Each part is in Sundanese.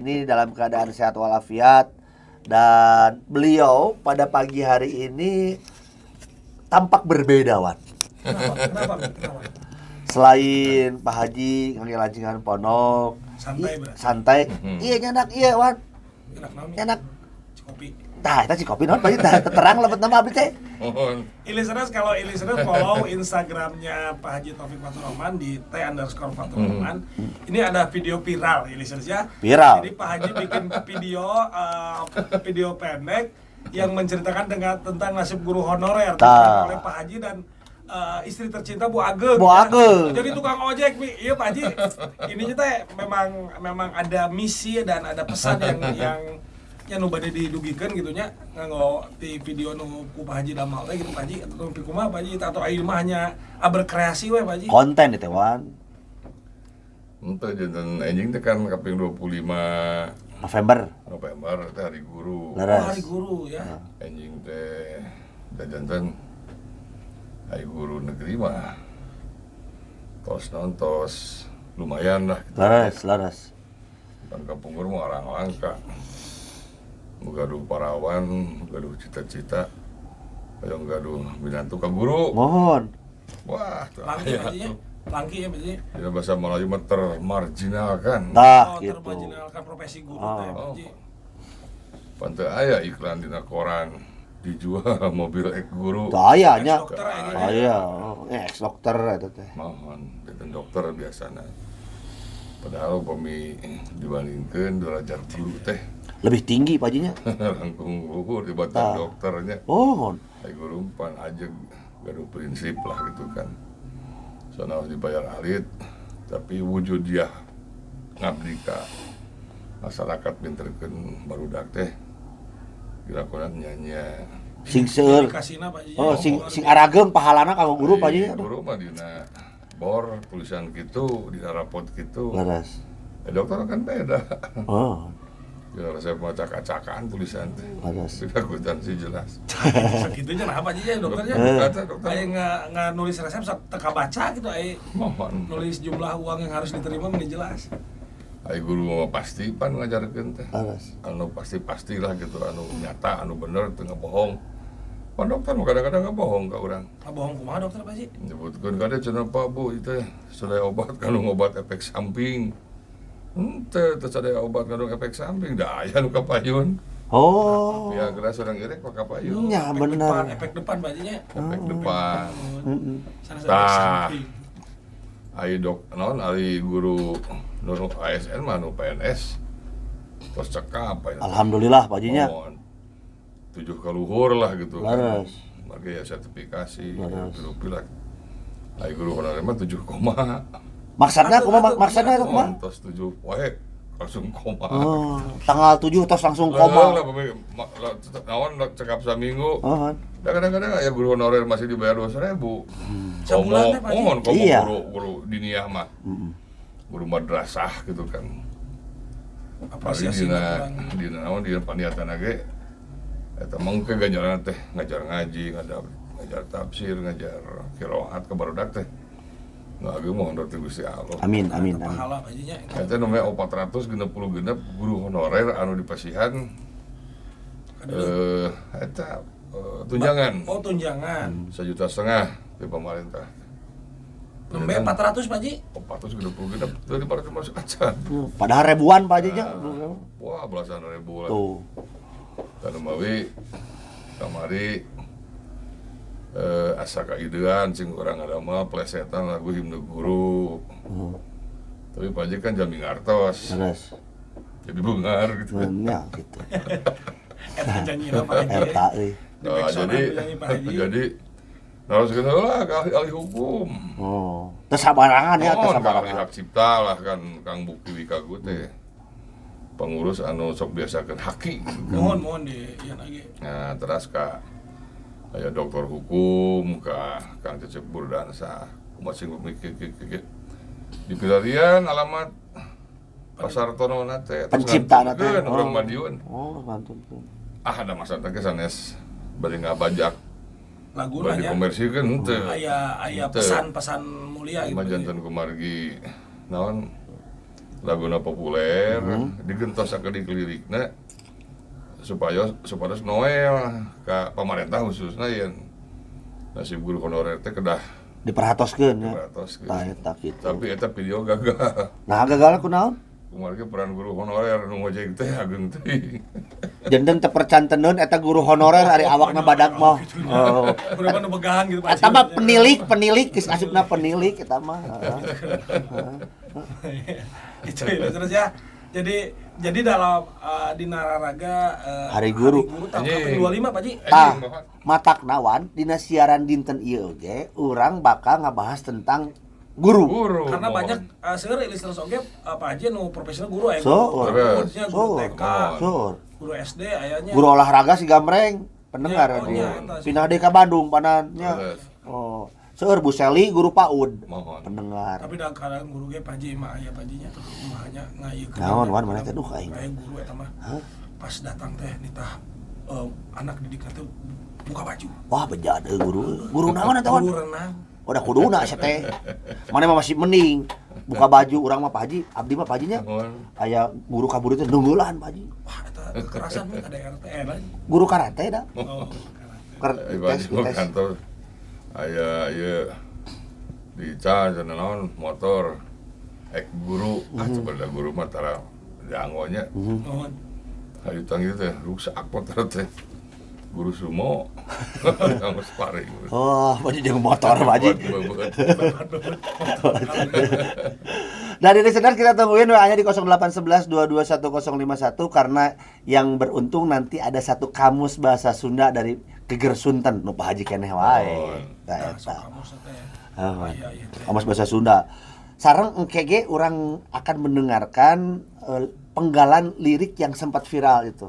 Ini dalam keadaan sehat walafiat dan beliau pada pagi hari ini tampak berbeda, Wan. Kenapa? Kenapa? Kenapa? Selain Pak Haji ngangge lancingan pondok, Santai berarti. Santai. Iya, nyandak iya, Wan. Enak naon? Nyandak. Kopi. Tah, eta si kopi naon, Pak Haji? Tah, terang lebet nama abdi teh. Mohon. Listeners, kalau listeners follow Instagramnya Pak Haji Taufik Faturrahman di T_Faturrahman. Ini ada video viral, listeners ya. Viral. Jadi Pak Haji bikin video video pendek yang menceritakan tentang nasib guru honorer Tah. oleh Pak Haji dan istri tercinta Bu Ageng. Bu ya. Ageng. Jadi tukang ojek, Mi. Iya, Pak Haji. Ininya teh memang memang ada misi dan ada pesan yang nu bade didugikeun gitu nya nganggo di video nu ku Pak Haji damel teh gitu, Pak Haji, atau nu kumaha, Pak Haji, atau ayeuna mah hanya berkreasi we, Pak Haji? Konten itu, Wan. Ente janten enjing teh kan kaping 25 November. November teh hari guru. Oh, Leres. hari guru ya. Enjing teh da janten hari guru negeri mah tos naon, tos lumayan lah gitu. Leres, leres. Kan kapungkur mah orang langka. Nu gaduh parawan, nu gaduh cita-cita, hoyong gaduh minantu ka guru. Mohon. Wah, tuh Langki aya Pak Haji nya. tuh. Langki ya, Pak Haji. Dina bahasa Melayu mah termarginalkan. Tah, Oh, gitu. termarginalkan profesi guru Oh. teh, Pak Haji. Pan teu aya iklan dina koran dijual mobil ek guru. Teu aya nya. Ex dokter aya. Aya, oh, ex dokter eta teh. Mohon, janten dokter biasana. Padahal upami dibandingkeun derajat guru teh Lebih tinggi, Pak Haji nya. langkung luhur dibanding Tah. dokternya. Oh, Ai guru pan aja gaduh prinsip lah gitu kan. Soalnya harus dibayar alit, tapi wujud dia ngabdi ka masyarakat, minterkeun barudak teh dilakonan nya. Sing seueur. Dedikasina, Pak Haji. Oh, sing sing arageung pahalana kanggo guru, Pak Haji. Guru mah dina bor tulisan gitu, dina rapot gitu. Leres. Eh, dokter kan beda. Oh, Dina resep mah acak-acakan tulisan teh. leres. Tidak akuntansi jelas. Segitunya nah, Pak Haji ya dokternya. Kata dokter Aya nggak nulis resep sok teka baca gitu, aya mohon. Nulis jumlah uang yang harus diterima meni jelas. Ai guru mah pasti pan ngajarkeun teh. Leres. Anu pasti pastilah gitu, anu nyata, anu bener, teu bohong. Pan dokter mah kadang-kadang nggak bohong ka urang. Ah, bohong kumaha dokter, Pak Haji? Nyebutkeun kade cenah, "Pak, Bu, itu sadaya obat kandung obat efek samping." Henteu, teu sadaya obat kandung efek samping, da aya nu kapayun. Oh. Viagra sorang irek mah kapayun. Nya Efek bener. depan, efek depan, Pak Haji nya. Efek depan. Heeh. Sanes efek Tah. samping. Ai dok naon, ari guru nu ASN mah, nu PNS tos cekap aya. Alhamdulillah, Pak Haji nya. Mohon. Tujuh kaluhur lah gitu kan. Leres. Marga ya sertifikasi, Leres. rupi lah. Ai guru honorer mah 7 koma. Maksudna kumaha? Maksudna itu kumaha? Tos 7 poe langsung koma. Oh, tanggal 7 tos langsung Lah, koma. lah, lah, tetep naon lah, cekap saminggu. Oh. Da kadang-kadang aya guru honorer masih dibayar 200.000. Sabulan teh, Pak Haji? Mohon, komo Iya. guru guru diniyah mah. Guru madrasah gitu kan. Paling Apresiasi dina kurang. Dina naon, dina paniatan ge eta mah ke ganjaran teh ngajar ngaji, ngajar ngajar tafsir, ngajar qiraat ke barudak teh. Nu ageung mohon ti Gusti Allah. Amin, amin, amin. Pahala, Pak Haji nya. Eta namanya 466 guru honorer anu dipasihan eta tunjangan Oh, tunjangan. 1,5 juta di pemerintah. Nembe 400, Pak Haji. 466 teu 500 masuk acan. Padahal ribuan, Pak Haji nya. Wah, belasan ribu lah. Tuh. Dan mawi kamari asa kaidean sing urang ngadamel plesetan lagu himne guru. Tapi Pak Haji kan jami ngartos. Leres. Jadi beungar gitu. Ya gitu. Eta janjina Pak Haji. Eta euy. Di Nah, backsound jadi nyanyi Pak Haji. Jadi harus lah ke ahli, ahli hukum. Oh, teu sabarangan ya, teu Oh, ka ahli sabarangan. hak cipta lah kan Kang Bukti Wikagu teh. Pengurus anu sok biasakeun haki gitu kan. Mohon mohon di ieu lagi. Nah, terus ka aya dokter hukum ka Kang Cecep Burdansa. Kumaha sing mikir di pilarian alamat Pasar Tono teh. Penciptana teh. Urang Madiun. Oh, ngantunkeun. Ah, ada masa teh sanes bari ngabajak. Laguna Bari nya. dikomersilkeun henteu. Aya aya Henteu. pesan-pesan mulia gitu. Mah janten kumargi naon. Laguna populer digentos sakedik lirikna supaya supados noel ka pamarentah khususna yen nasib guru honorer teh kedah Diperhatoskeun ya. diperhatoskeun. Tah eta kitu. Tapi eta video gagal. Nah, gagal kunaon? Kumargi peran guru honorer nu ngojek teh ageng teuing. Janten teu percanteneun eta guru honorer ari awakna badag mah. Oh. Guru mah nu begahan gitu Pak Haji. Eta mah penilik, penilik geus asupna penilik eta mah. Heeh. Itu ya terus ya. Jadi dalam di Nararaga Hari Guru. Hari Guru tahun Anjing. 25 Pak Ji. Tah, matakna wan dina siaran dinten ieu oge urang bakal ngabahas tentang guru. Guru. Karena mohon. banyak seueur listeners oge Pak Haji nu profesional guru aya. Seueur. Guru guru Seueur. TK, Seueur. guru SD ayanya. Guru olahraga si Gamreng, pendengar Ya, oh, dia. nya, eta sih. Pindah deui ka Bandung panannya. Terus. Oh, seueur Bu Seli guru PAUD. Mohon. Pendengar. Tapi da kadang guru ge Pak Haji mah aya Pak Hajinya tuh kumahanya ngayekeun. Naon, wan, mana teh? Duh, aing. Aya guru eta mah. Hah? Pas datang teh nitah anak didikna teh buka baju. Wah, bejat euy guru. Guru naon eta wan? Guru renang. Udah kuduna sia teh. Mana mah masih mending buka baju urang mah Pak Haji, abdi mah Pak Hajinya. Mohon. Aya guru kabur itu nunggulan Pak Haji. Wah, eta kekerasan mah ada RT lain. Guru karate dah. Oh, Ker Ibu tes Haji mah tes. kantor aya ieu di cenah naon motor ek guru ah coba da guru mah tara dianggonya Mohon. hayu tang ieu teh ruksak motor teh guru sumo sama sparring. Oh, Pak Haji jeung motor Pak Haji. Buat- Dari listener kita tungguin WA-nya di 0811 221051 karena yang beruntung nanti ada satu kamus bahasa Sunda dari Geger Sunten nu Pak Haji keneh wae. Oh. Tah Nah, sok eta. kamus teh. Oh, Iya, iya, teh. kamus bahasa Sunda. Sareng engke ge urang akan mendengarkan penggalan lirik yang sempat viral itu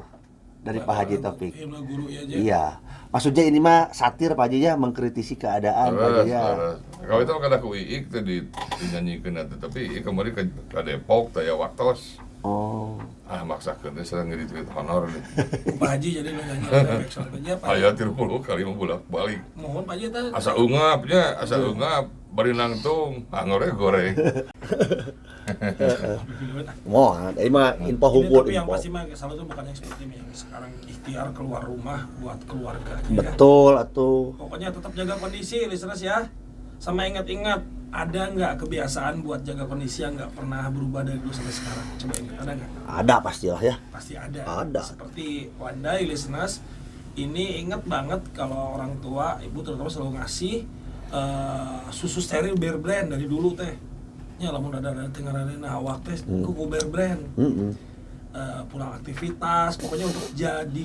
dari Pak Haji Taufik. Iya, guru ya aja. Iya. Maksudnya ini mah satir Pak Haji ya, mengkritisi keadaan Pak Haji Terus, ya. terus. Kalau itu kada ku Iik teh dinyanyikeun atuh, tapi Iik kemarin ke Depok teh ya waktos. Oh. Ah maksakeun teh sareng ngeurit honor nih. Ku Pak Haji jadi nu nyanyi teh backsound teh nya, Pak. Aya 30 kali mah bolak-balik. Mohon Pak Haji teh. Asa ungap nya, asa ungap bari nangtung, ah goreng. Moal, ini mah info Ini hukum tapi yang info. pasti mah salah itu bukan yang seperti ini yang sekarang ikhtiar keluar rumah buat keluarganya ya. Betul atuh. Pokoknya tetap jaga kondisi listeners ya. Sama ingat-ingat ada nggak kebiasaan buat jaga kondisi yang nggak pernah berubah dari dulu sampai sekarang? Coba ingat ada nggak? Ada pastilah ya. Pasti ada. Ada. Seperti Wandai listeners, ini ingat banget kalau orang tua, ibu terutama selalu ngasih susu steril Bear Brand dari dulu teh. Ya lamun ada tengah awak teh kuku Bear Brand. Heeh. Pulang aktivitas, pokoknya untuk jadi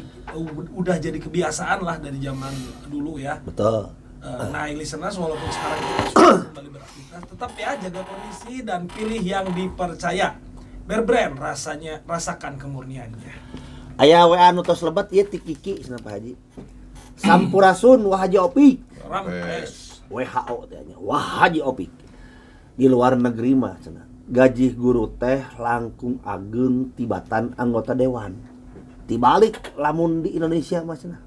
udah jadi kebiasaan lah dari zaman dulu ya. Betul. Nah, listeners, walaupun sekarang kita sudah kembali beraktivitas, tetap ya jaga kondisi dan pilih yang dipercaya. Bear Brand rasanya, rasakan kemurniannya. Aya WA nu tos lebat ieu ti Kiki cenah Pak Haji. Sampurasun Wah Haji Opik. Rampes. WHO teh nya. Wah Haji Opik. Di luar negeri mah cenah. Gaji guru teh langkung ageng tibatan anggota dewan. Tibalik lamun di Indonesia mah cenah.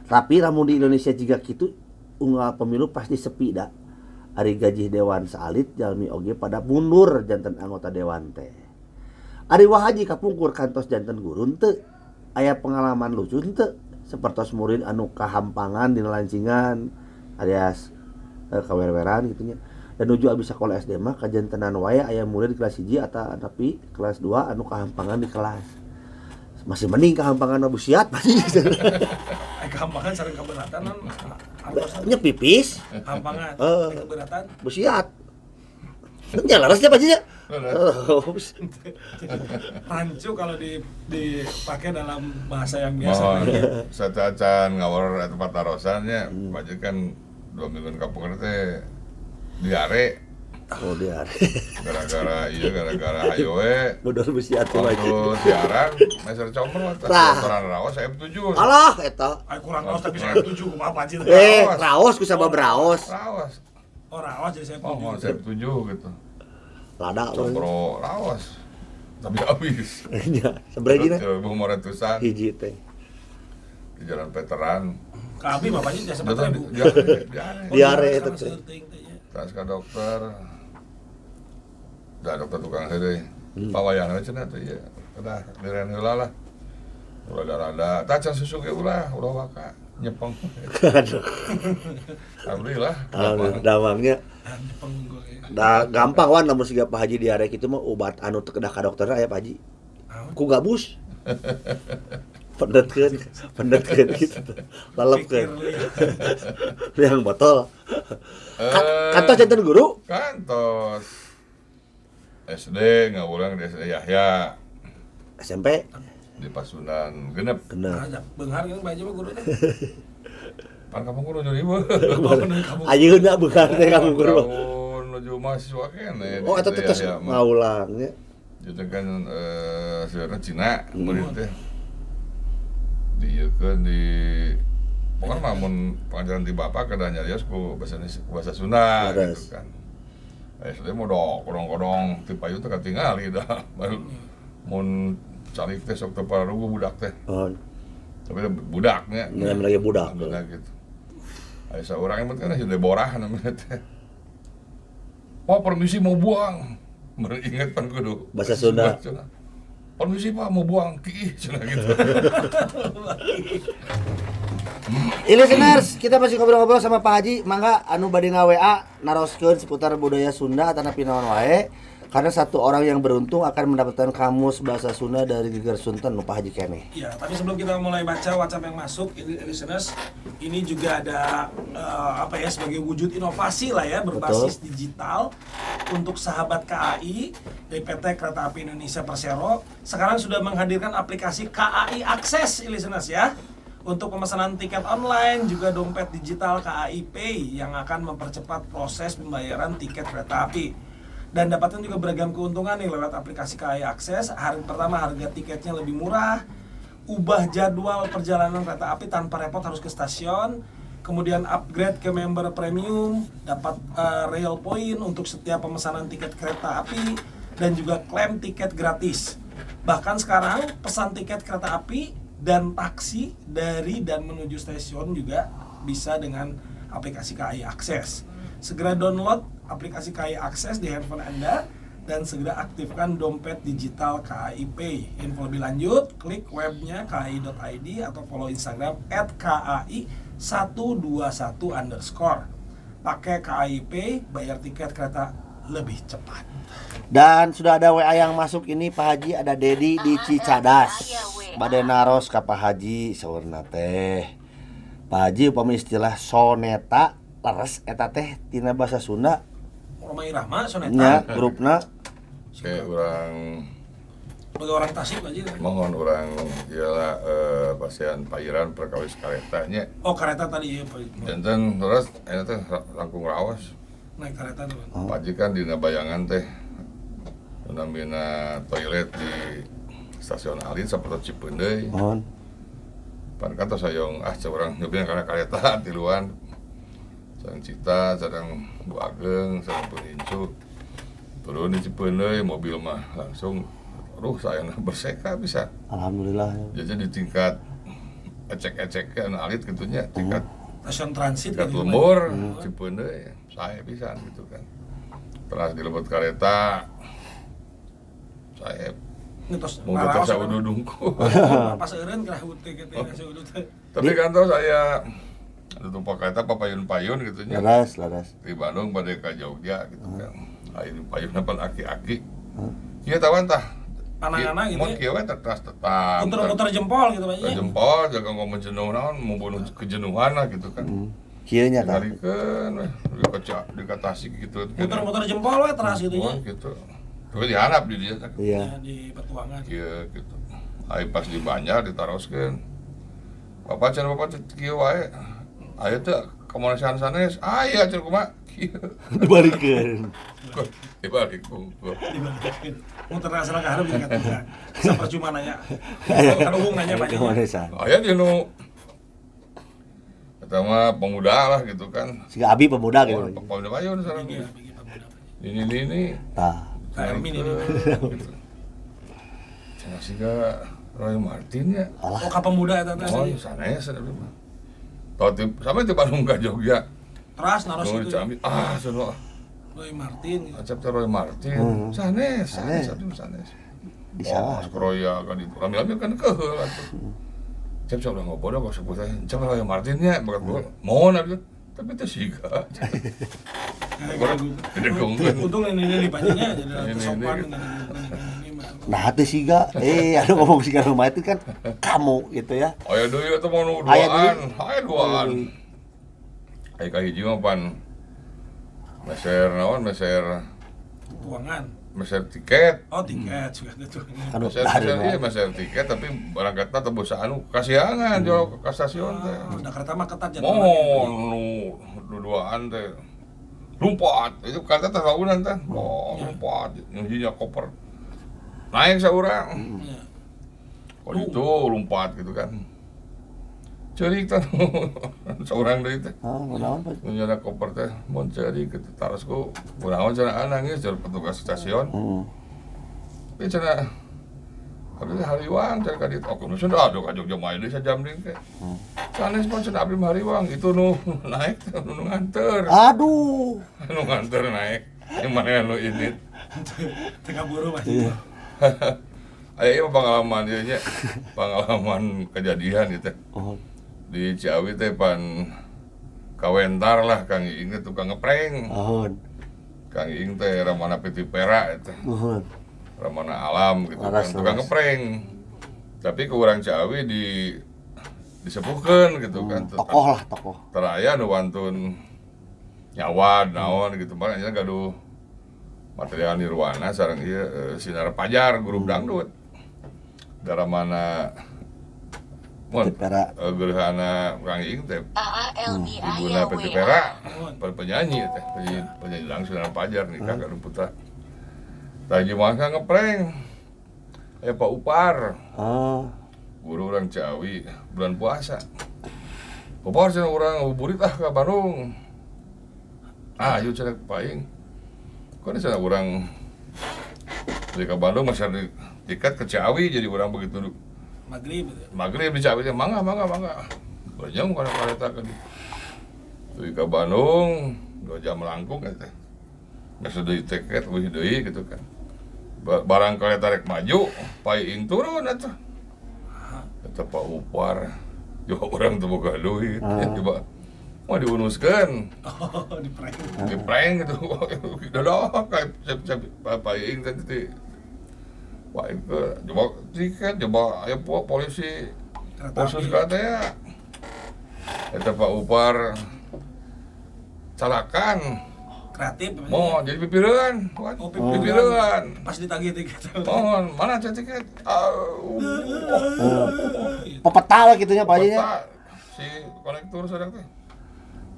Tapi lamun di Indonesia jika kitu unggal pemilu pasti sepi da. Ari gaji dewan saalit jalmi oge pada mundur janten anggota dewan teh. Ari Wah Haji kapungkur kantos janten guru henteu. Aya pengalaman lucu henteu sapertos murid anu kahampangan dina lancingan alias kawerweran gitu nya. Dan nuju abis sekolah SD mah kajantenan wae aya murid kelas 1 atau tapi kelas 2 anu kahampangan di kelas. Masih mending kahampangan mah busiat pasti. Kehampangan sareng keberatan kan hartosan. Nya pipis, Hampangan, keberatan. busiat. Nya larasnya Pak Haji nya. Leres. Rancu kalau dipakai dalam bahasa yang biasa. Mohon sacacan ngawur atau patarosan nya, Pak Haji kan 2 minggu kapungkur teh diare Oh dia. gara-gara iya gara-gara hayo we Bodor busiat tuh Pak Haji. waktu siaran meser comro tas Tah. motoran raos F7 Alah eta. Ay kurang raos tapi saya tujuh kumaha Pak Haji. Raos ku sabab raos. Raos. Oh, raos jadi saya Oh, mau tujuh. F7 gitu. Lada Combro raos. Tapi habis. Nya, sabaraha hijina? 1.500-an Hiji teh. di Jalan Veteran. Ka abi Bapak Haji jasa Betul, 4.000. diare, diare. Diare eta teh. teh. Tas ke dokter. Dah dokter tukang heureuy. Pawayangan cenah teh ieu. Udah liren heula lah. Rada-rada, tah can susu ge ulah, ulah waka nyepeng. Aduh. Alhamdulillah. Alhamdulillah damangnya. Nyepeng gue. Da gampang wan lamun siga Pak Haji diare kitu mah obat anu teu kedah ka dokter aya Pak Haji. Ku gabus. Pendetkeun, pendetkeun gitu. Lalepkeun. Yang botol. Kantos janten guru? Kantos. SD ngawulang di SD Yahya. SMP di Pasundan genep. Genep. Nah, beunghar gitu Pak Haji mah guru teh. Pan kampung guru jadi ieu. Ayeuna beunghar teh kampung guru. Tahun nuju mahasiswa keneh. Oh, eta teh tos ngawulang nya. Itu kan sebenarnya Cina murid teh. Diieukeun di pokoknya mah mun pengajaran di bapak kedah nyarios ku bahasa Sunda gitu kan. SD mah dok kodong-kodong ti payun teh katingali dah. Mun calik teh sok teu pararuguh budak teh. Oh. Tapi budaknya. Namanya lagi budak. Alhamdulillah gitu. Aya saurang yang kan si Deborah namanya teh. Wah, permisi mau buang. Beringat pan kudu bahasa Sunda. Permisi Pak mau buang ki cenah gitu. Listeners, kita masih ngobrol-ngobrol sama Pak Haji. Mangga anu bade nga-WA naroskeun seputar budaya Sunda atanapi naon wae. Karena satu orang yang beruntung akan mendapatkan kamus bahasa Sunda dari Geger Sunten Pak Haji keneh. Ya, tapi sebelum kita mulai baca WhatsApp yang masuk, ini listeners, ini juga ada apa ya sebagai wujud inovasi lah ya berbasis Betul. Digital untuk sahabat KAI dari PT Kereta Api Indonesia Persero sekarang sudah menghadirkan aplikasi KAI Akses, listeners ya. Untuk pemesanan tiket online juga dompet digital KAI Pay yang akan mempercepat proses pembayaran tiket kereta api. Dan dapatkan juga beragam keuntungan nih lewat aplikasi KAI Akses. Hari pertama harga tiketnya lebih murah, ubah jadwal perjalanan kereta api tanpa repot harus ke stasiun, kemudian upgrade ke member premium, dapat rail point untuk setiap pemesanan tiket kereta api, dan juga klaim tiket gratis. Bahkan sekarang pesan tiket kereta api dan taksi dari dan menuju stasiun juga bisa dengan aplikasi KAI Akses. Segera download aplikasi KAI Akses di handphone Anda dan segera aktifkan dompet digital KAI Pay. Info lebih lanjut, klik webnya kai.id atau follow Instagram @kai121_. Pakai KAI Pay, bayar tiket kereta lebih cepat. Dan sudah ada WA yang masuk ini Pak Haji, ada Dedi di Cicadas. Bade naros ka Pak Haji saurna teh. Pak Haji upami istilah soneta leres eta teh tina bahasa Sunda. Rhoma Irama soneta. Nya grupna kayak urang sebagai orang Tasik Pak Haji. Mohon urang iyalah pasian pairan perkawis kareta nya. Oh, kareta tadi ya Pak. Janten terus eta teh langkung raos. Naik kareta tuh. Oh. Pak Haji kan dina bayangan teh namina toilet di stasiun Alin sapertos Cipeundeuy. Mohon. Pan kantos hoyong ah urang nyobian kana kareta tiluan. Sareng Cita, sareng Bu Ageng, sareng Punincu. Turun di Cipeundeuy mobil mah langsung aduh sayangna berseka bisa. Alhamdulillah. Jadi di tingkat ecek-eceknya anu alit kitu nya, tingkat stasiun transit tingkat gitu, lembur Cipeundeuy saya bisa gitu kan. Terus dilebet kareta saya ngetos mau ngetos saududungku. Pas eureun kira huteu kitu ya saudud. Tapi kantor saya ada tumpak kereta papayun-payun gitu nya. Laras, laras. Di Bandung bade ka Jogja gitu kan. Ayeuna payun pan aki-aki. Kieu tawan tah. Pananganna gitu. Mun kieu we tetas tetap. Muter-muter jempol gitu Pak. Jempol jaga ngomong jenuh naon membunuh kejenuhan lah gitu kan. Kieu nya tah. Dikarikeun we di ka Tasik gitu. Muter-muter jempol we teras gitu nya. Gitu. Tapi diharap di dia. Iya. Di Petuangan. Kieu gitu. Ai pas di Banjar ditaroskeun. Bapak cenah bapak kieu wae. Ayo teh kemanusiaan sanes, aya cenah kumaha kieu. Dibalikeun. Dibalik kungkul. Dibalikeun. Muter asal ka hareup jeung katiga. Bisa percuma nanya. Kan uhung nanya Pak. Kemanusiaan. Aya di nu eta mah pemuda lah gitu kan. Siga abi pemuda gitu. Oh, pemuda payun sareng. Ini ini. Tah. Ermin ini. Cenah siga Roy Martin ya. Oh, ka pemuda eta teh. Oh, sanes eta mah. Tau sampai di Bandung ke Jogja. Teras naros gitu. Ah, sono. Roy Martin. Acep teh Roy Martin. Sanes, sanes, abdi mah sanes. Disalah. Oh, Roya kan itu. Rame-rame kan keheul atuh. Cep cep udah ngobrol kok sebut teh. Cep Roy Martin nya bakat gua. Mohon abdi. Tapi teh siga. Untung ini ini pajinya jadi Ini, sopan ini. ini mah. Nah, teh siga. Anu ngomong siga Roy Martin kan kamu gitu ya. Aya deui eta mah nu Aya duaan. deui. Aya duaan. Aya kahiji mah pan meser naon meser Tuangan. meser tiket. Oh, tiket juga ada tuangan. Anu Meser, dari meser, iya, meser tiket tapi berangkatnya tebus anu kasiangan jauh ke stasiun teh. Oh, udah kereta mah ketat jadwalnya. Mohon nu duduaan teh. Lompat, itu kata teh launan teh. Oh, lompat, ngijinya koper. Naik seorang. Iya. Kalau itu lompat gitu kan. Ceurik teh seorang deui teh. Ah, kunaon Pak? Nu nyana koper teh mun ceurik gitu tarosku kunaon cenah nangis cenah petugas stasiun. Heeh. Tapi cenah abdi teh hariwang cenah ka ditu. Oke, nu cenah aduh ka Jogja mah deui sajam deui teh. Sanes mah cenah abdi mah hariwang itu nu naik teh nu nganter. Aduh. Nu nganter naik. Yang mana nu indit. Tengah buru Pak Haji. Iya. Aya ieu mah pengalaman ieu nya. Pengalaman kejadian gitu. Oh. Di Ciawi teh pan kawentar lah Kang Iing teh tukang ngeprank. Nuhun. Kang Iing teh Ramana Piti Pera itu. Nuhun. Ramana Alam gitu Laras, kan tukang laras. ngeprank. Tapi ke urang Ciawi di disepuhkeun gitu kan. Tokoh lah, tokoh. Teraya nu wantun nyawa naon gitu mah nya gaduh material Nirwana sareng ieu Sinar Pajar grup dangdut. Daramana mun Pera. Gerhana Kang Iing teh Ibuna PT Pera penyanyi teh penyanyi, penyanyi langsung Sinar Pajar nikah ka putra. Tah mah ngeprank. Aya Pak Upar, Ah. guru orang Ciawi bulan puasa. Upar cenah urang ngabuburit ah ka Bandung. Ah, ayo cenah paing. Kok cenah urang dari ke Bandung masih ada tiket ke Ciawi jadi urang begitu Maghrib gitu. maghrib di Ciawi teh mangga mangga mangga. Banyak kana kareta ka ditu. Dari ke Bandung 2 jam langkung kan teh. Geus deui tiket euy deui gitu kan. Barang kereta rek maju, paing turun atuh. Eta Pak Upar, coba orang teu boga duit, coba mau diunuskeun, Oh, di prank. di prank gitu. Dadah kayak cep cep paing teh teh. Wah, itu coba tiket, coba ayo polisi Kereta khusus api. ka teh ya. Eta Pak Upar calakan. Kreatif. Pak Haji. Mau jadi pipireun, Oh, pipireun. pipireun. Pas ditagih tiket. Mohon, mana cek tiket? Oh, Pepeta lah gitunya Pak Haji nya. Peta, si konektor sadang teh.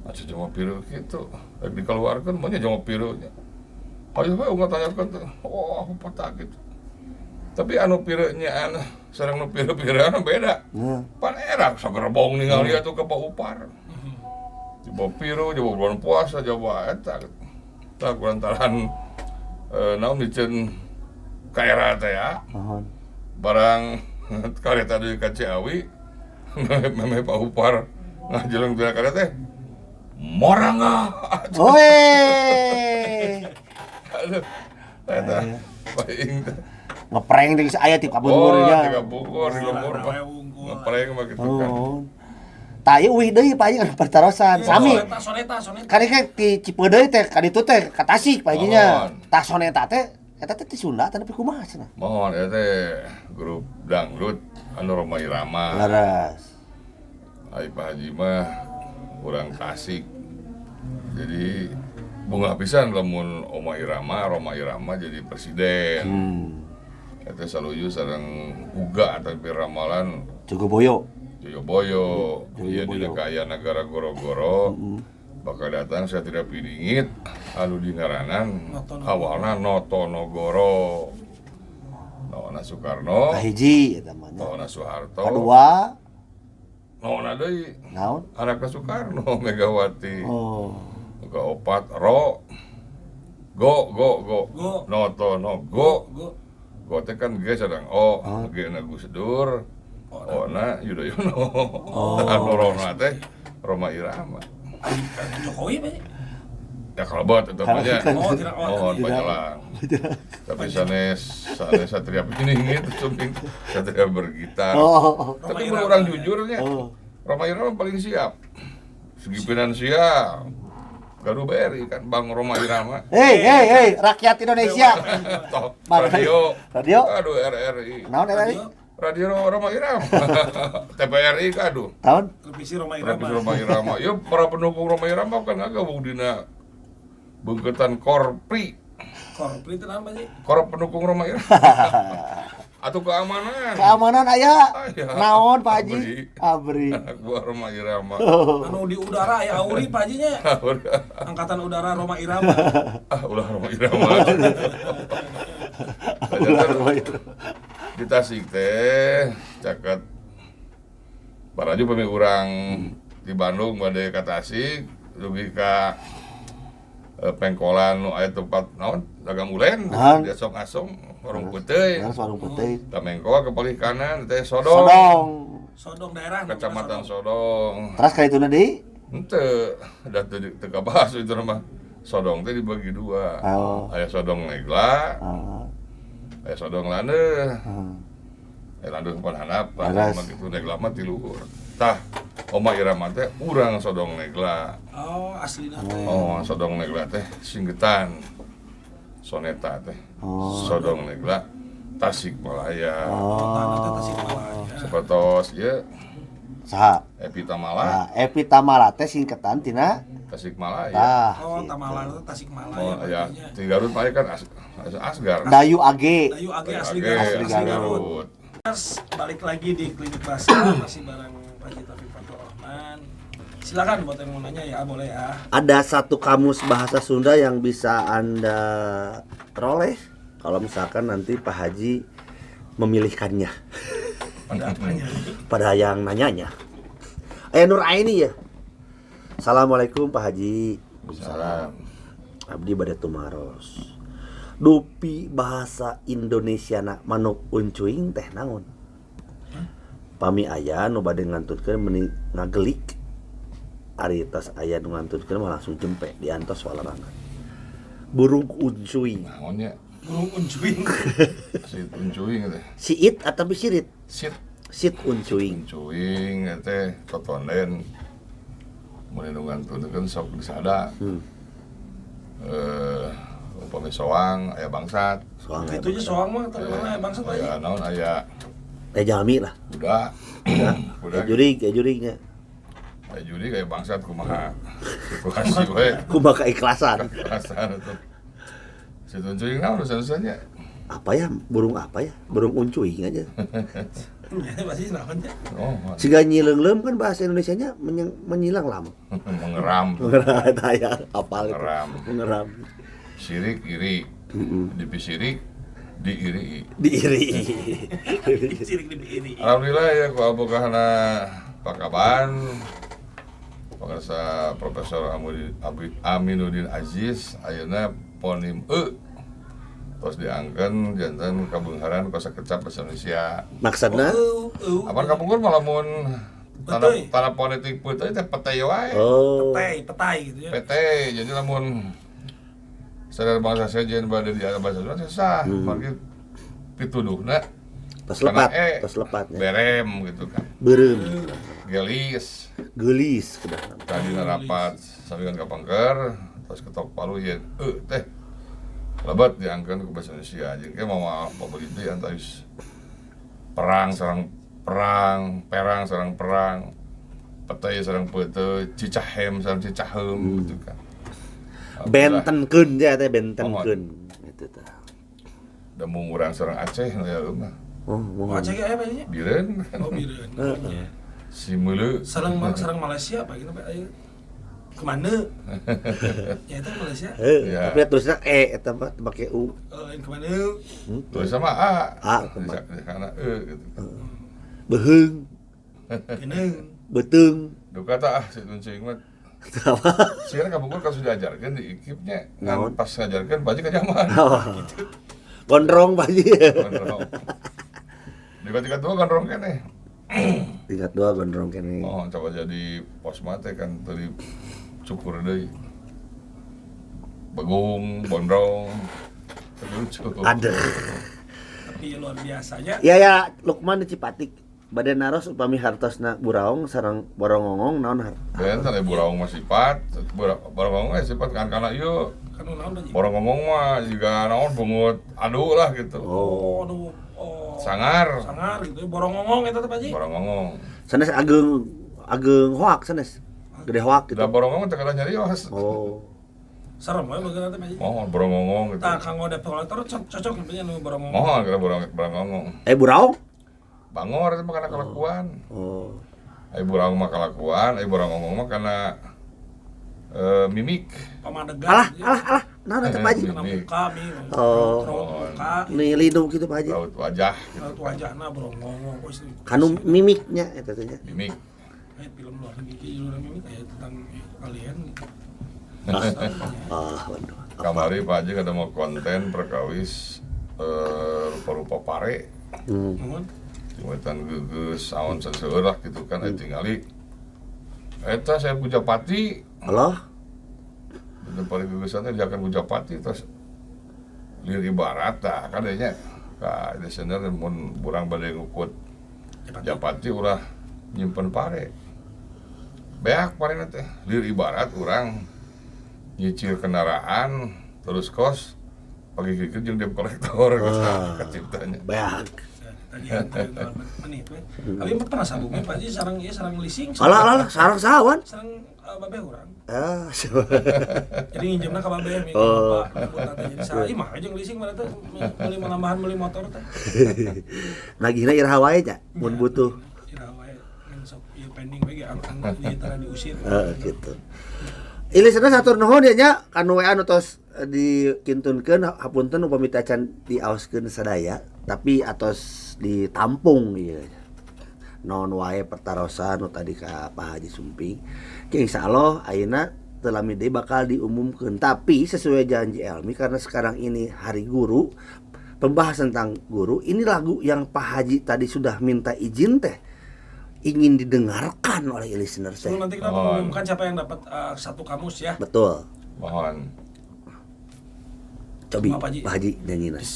Aja cuma piru gitu. Rek dikeluarkan, maunya cuma pirunya. Ayo we unggah tanyakan teh. Oh, aku peta gitu. Tapi anu pirunya anu sareng nu piru-piruan beda. Nah. Pan era sagerbong ningali atuh ke Pak Upar. Coba piru, coba bulan puasa, coba eta. Tah kulantaran naon diceun ka era teh ya. Nuhun. Barang kareta deui ka Ciawi meme Pak Upar ngajeleng tina kareta teh moranga. Oi. Aduh. Eta paing teh. Ngeprank teh geus aya ti Oh, kabungur nya. tiga bungkur, di lembur mah. Wungkul. Ngeprank mah gitu kan. Nuhun. Tah ieu uih deui Pak Haji anu pertarosan. Sami. Soneta, soneta, soneta. Kan kan ti Cipeudeuy teh ka ditu teh ka Tasik Pak Haji nya. Mohon. Tah soneta teh eta teh ti Sunda teh nepi kumaha cenah. Mohon eta teh grup dangdut anu Roma Irama. Leres. Ai Pak Haji mah urang Tasik. Jadi bunga pisan lamun Oma Irama, Roma Irama jadi presiden. Eta saluyu sareng uga tapi ramalan Jogoboyo. Joyoboyo, ieu Joyoboyo. dina kaayaan nagara goro-goro. Bakal datang saya tidak pidingit anu di ngaranan Notonogoro. awalna Notonogoro. Nona Soekarno, Kahiji eta mah nya. Nona Soeharto, Kadua Nona deui naon? anakna Soekarno Megawati. Oh. Muka opat ro go go go Go. noto no go Go. go teh kan G sedang O G na Gus Dur O na Yudhoyono Oh. anu Roma teh Roma Irama Jokowi Pak Haji. Ya kalebet eta mah nya. Oh, tidak Oh, panyelang. Tapi sanes sanes Satria ini gitu sumping Satria bergitar. Oh. Tapi mun urang jujurnya, Oh. Rhoma Irama paling siap. Segi finansial. Gaduh BRI kan Bang Rhoma Irama. Hei, hei, hei, rakyat Indonesia. Toh, Mana? radio. Radio? Aduh RRI. Naon RRI? Radio Rhoma Irama. TPRI aduh. Tahun? Televisi Rhoma Irama. Televisi Rhoma Irama. Ya para pendukung Rhoma Irama kan agak dina bengketan Korpri. Korpri itu apa sih? Korp pendukung Rhoma Irama. Atau keamanan. Keamanan aya. Aya. Naon Pak Haji? Abri. Abri. Anak buah Rhoma Irama. Anu di udara ya Auri Pak Haji nya. Angkatan Udara Rhoma Irama. Ah, ulah Rhoma Irama. Ulah Rhoma Irama. Di Tasik teh caket baraju pami urang di Bandung bade ka Tasik dugi ka pengkolan nu aya tempat naon dagang ulen Naon? di asong-asong warung peuteuy. Harus warung putih. Tah mengko ke palih kanan teh Sodong. Sodong. Sodong daerah namanya Kecamatan Sodong. Terus kali itu nanti? Henteu, da teu teu kabahas itu mah. Sodong teh dibagi dua. Oh. Aya Sodong Negla, Ah, aya Sodong Landeuh. ah. Landeuh pan handap, Leres. mah kitu Negla mah ti luhur. Tah, Oma Irama teh urang Sodong Negla. Oh, aslina teh. Oh, Sodong Negla teh singgetan. Soneta teh. Oh. Sodong Negla Tasikmalaya. Kotana teh Tasikmalaya. Sapertos ieu Saha? Epi Tamala Nah, Epi Tamala teh singketan tina Tasikmalaya. tah. Oh, gitu. Tamala teh Tasikmalaya. Oh, ya, berartinya. di Garut mah kan Asgar. Dayu Age. Dayu Age Dayu asli Age, Garut. Asli Asli Garut. Garut. Terus balik lagi di Klinik Basah masih bareng Pak Haji Taufik Fathur Rahman. Silakan buat yang mau nanya ya, boleh ya. Ada satu kamus bahasa Sunda yang bisa Anda peroleh kalau misalkan nanti Pak Haji memilihkannya Pada apanya? pada yang nanyanya. Nur Aini ya. Assalamualaikum Pak Haji. Salam. Abdi bade tumaros. Dupi bahasa Indonesia na manuk uncuing teh naon? Pami aya nu bade ngantunkeun meuni ngagelik. Ari tos aya nu ngantunkeun mah langsung jempe diantos walarangan. Burung uncuing. Naonnya Burung uncuing. si uncuing teh. Siit atau sirit? Sit Sit uncuing. uncuing teh totonden. Mun nu ngantunkeun sok disada. Upami soang aya bangsat. Soang aya Itu aja bangsa. soang mah terkenal ya bangsa Pak Haji. Aya naon aya Eh jalmi lah. budak. Budak. Eh jurig, eh jurignya. Aya judi kayak bangsat kumaha. Situasi we. Kumaha keikhlasan. Perasaan itu. Si uncuing naon urusan-urusannya? Apa ya? Burung apa ya? Burung uncuing aja. Ya, pasti naonnya. Oh, Siga nyileungleum kan bahasa Indonesianya menyilang lam. mengeram. Mengeram ya, apal itu. Mengeram. Mengeram. Sirik iri. Dipisirik diiri. Diiri. Sirik di ini. Alhamdulillah ya ku abokahna Pakaban Pemirsa Profesor Aminuddin Aziz ayeuna ponim E terus diangkeun janten kabeungharan kosa kecap bahasa Indonesia. Maksudna? Oh, oh. Apan kapungkur malah mun tanah Peuteuy. tanah politik peuteuy teh petai wae. Oh. Petai, petai gitu ya. PT jadi lamun sadar bangsa sejen bade di bahasa Sunda teh sah margi pituduhna Tos karena lepat, E, tos lepat ya. berem gitu kan. Beureum, Gelis geulis kedah. tadi rapat sambil kapangker terus ketok palu yen teh lebat diangkeun ku bahasa Indonesia jeung ke mau begitu antawis perang sareng perang perang sareng perang petai sareng peuteuy cicahem sareng cicaheum gitu kan. Alhamdulillah. Bentenkeun ya teh bentenkeun. Itu tah. Da mung urang sareng Aceh ya mah. Oh, Oh, mohon. Aceh ge aya Pak Haji? Bireun Oh, bireun. si meuleu Sareng sareng Malaysia Pak gitu Pak ayo. Kemana? Ya itu Malaysia. Heuh, Ya. tapi tulisna E eta mah teu make U. Eh, Lain kemana? Tulis sama A. A, kemana? Karena E gitu. Beuheung, Keneung. beuteung. Duka tah ah si Tuncing mah. Apa? Sekarang kapungkur kan sudah diajarkan di IKIP-nya. Naon? Kan pas ngajarkan Pak Haji ke zaman. Oh. Gondrong Pak Haji. Gondrong. Di tingkat dua gondrong keneh. Tingkat dua gondrong kene. Oh, coba jadi posma teh kan tadi cukur deui. Bagong, gondrong. Lucu. Aduh. Tapi luar biasanya. Ya ya Lukman di Cipatik. Bade naros upami hartosna buraong sareng borongongong naon har. Ben tadi buraong mah sifat, borongongong mah sifat kan kana ieu. Kan naon Pak Haji? Borongongong mah juga naon bungut adu lah gitu. Oh, aduh. Oh. Sangar. Sangar gitu. Borongongong eta teh Pak Haji. Borongongong. Sanes ageng ageng hoak sanes. Gede hoak gitu. Da borongongong teh kada nyarios. Oh. Serem we bageuna teh Pak Haji. Mohon borongongong gitu. Tah kanggo debt collector cocok gitu nu borongongong. Mohon kada borongongong. Eh buraong? Bangor itu mah kana kalakuan. Oh. Ai buraong mah kalakuan, ai borongongong mah kana mimik. Pamadegan. Alah, alah, alah. Naon eta Pak Haji? Kana muka mi. Oh. Raut muka. Nih linu gitu Pak Haji. Raut wajah gitu. Raut wajahna borongongong. Oh, Kanu mimiknya eta teh nya. Mimik. Film luar negeri judulnya mimik kayak tentang alien gitu. Ah, waduh. Kamari Pak Haji kada mau konten perkawis rupa-rupa pare. Nuhun. Jembatan geus saon seseueur lah gitu kan aya tingali. Eta saya Pujapati. Allah. Dan paling geugeusan teh diakan Pujapati terus lir ibarat tah kan nya ka desainer mun burang bade ngukut Japati ulah nyimpen pare. Beak parena teh lir ibarat urang nyicil kendaraan terus kos pagi kikir jeung debt kolektor gitu kaciptanya. Beak. Tadi tapi empat pernah sabuknya Pak Haji sarang ieu sarang leasing. Alah alah sarang sawan. Sarang babeh urang. Ah. Jadi nginjemna ka babeh mi bapak jadi saha ieu mah jeung leasing mana teh meuli penambahan meuli motor teh. Nagihna iraha wae nya mun butuh. Iraha wae ngan sok ieu pending we ge anu di tara diusir. Heeh gitu. Ilisna satur nuhun ya nya kanu WA nu tos dikintunkeun hapunten upami teh acan diaoskeun sadaya tapi atos ditampung ieu. Naon wae pertarosan nu tadi ka Pak Haji Sumping. Ke insyaallah ayeuna teu lami deui bakal diumumkeun tapi sesuai janji Elmi karena sekarang ini hari guru pembahasan tentang guru ini lagu yang Pak Haji tadi sudah minta izin teh ingin didengarkan oleh listener teh. Sebelum nanti kita mengumumkan siapa yang dapat satu kamus ya. Betul. Mohon. Cobi Pak Haji nyanyiin.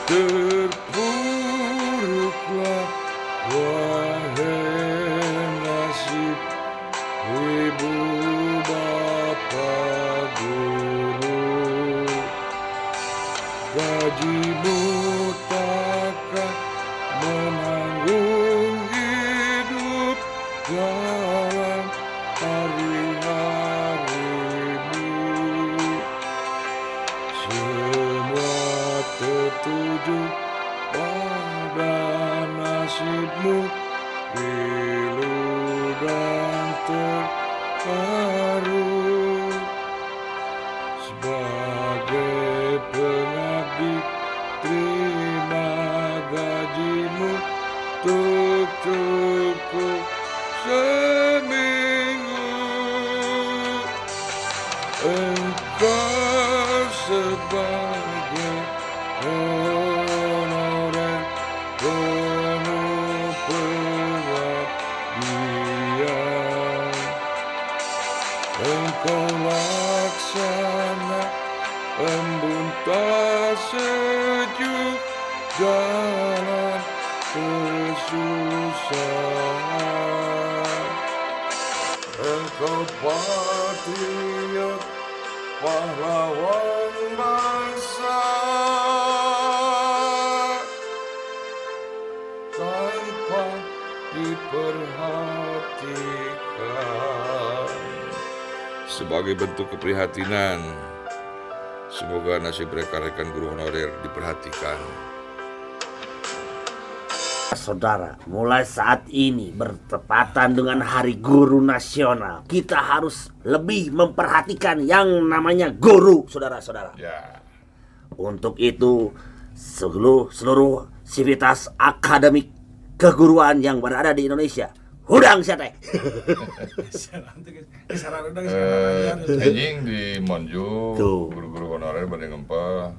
Terpuruklah wahai nasib ibu bapa guru, gajimu takkan menanggung hidup dalam hari-harimu. Semua tertuju pada nasibmu, pilu dan terharu. Sebagai pengabdi terima gajimu untuk cukup seminggu. Engkau sebagai honorer penuh pengabdian, engkau laksana embun tak sejuk jalan kesusahan. Engkau patriot pahlawan bangsa, tanpa diperhatikan. Sebagai bentuk keprihatinan, semoga nasib rekan-rekan guru honorer diperhatikan. Saudara, mulai saat ini bertepatan dengan Hari Guru Nasional, kita harus lebih memperhatikan yang namanya guru, saudara-saudara. Ya. Untuk itu, seluruh sivitas akademik keguruan yang berada di Indonesia, Hudang sia teh. Kisaran udah Eh, anjing di Monju, Tuh. guru-guru honorer pada ngempeh.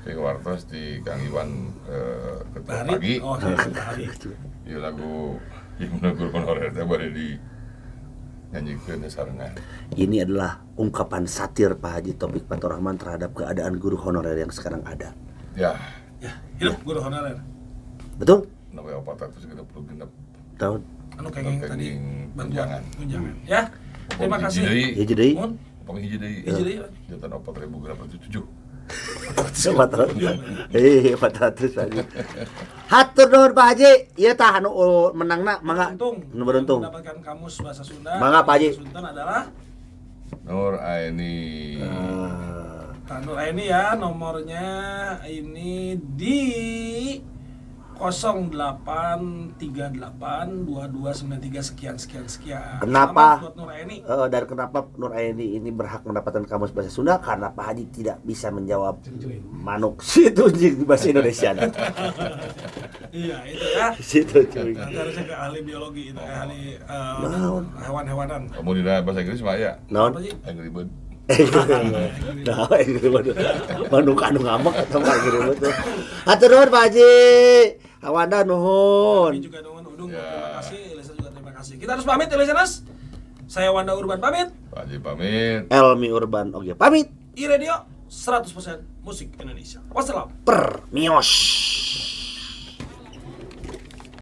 Sing wartos di Kang Iwan, ketua pagi. Oh, hari. Ieu lagu himne guru honorer teh bade di nyanyikeun sarengan. Ini adalah ungkapan satir Pak Haji Taufik Faturrahman terhadap keadaan guru honorer yang sekarang ada. Ya, Ya, hidup guru honorer. Betul? sampai 466 Tahun. Anu kenging tadi Kenging bantuan tunjangan. tunjangan. Ya. Terima Hiji kasih. deui. Hiji deui. Mun, Upami hiji deui. Hiji deui. Janten 4607. 400. Eh, 400 Pak Haji. Hatur nuhun Pak Haji. Ieu tah anu menangna mangga. Beruntung. Nu beruntung. Mendapatkan kamus bahasa Sunda. Mangga, Pak Haji. Sunten adalah Nur Aini. Ah, Nur ini ya, nomornya ini di 08382293 sekian sekian sekian. Kenapa? Selamat buat Nur Aini. Dan kenapa Nur Aini ini berhak mendapatkan kamus bahasa Sunda? Karena Pak Haji tidak bisa menjawab manuk situ di bahasa Indonesia. Iya, itu ya. Situ cuy. Nanti harusnya ke ahli biologi itu, ke ahli Naon? hewan-hewanan. Kamu di bahasa Inggris mah ya? Naon? Apa sih? Angry Bird. Nah, Angry Bird. Manuk anu ngambek atau Angry Bird tuh. Hatur nuhun Pak Haji. Awanda nuhun. Kami juga nuhun Udung, Ya. terima kasih. Elisa juga terima kasih. Kita harus pamit, Elisanas. Saya Wanda Urban pamit. Pak Haji pamit. Elmi Urban oke pamit. I Radio 100% musik Indonesia. Wassalam. Per mios.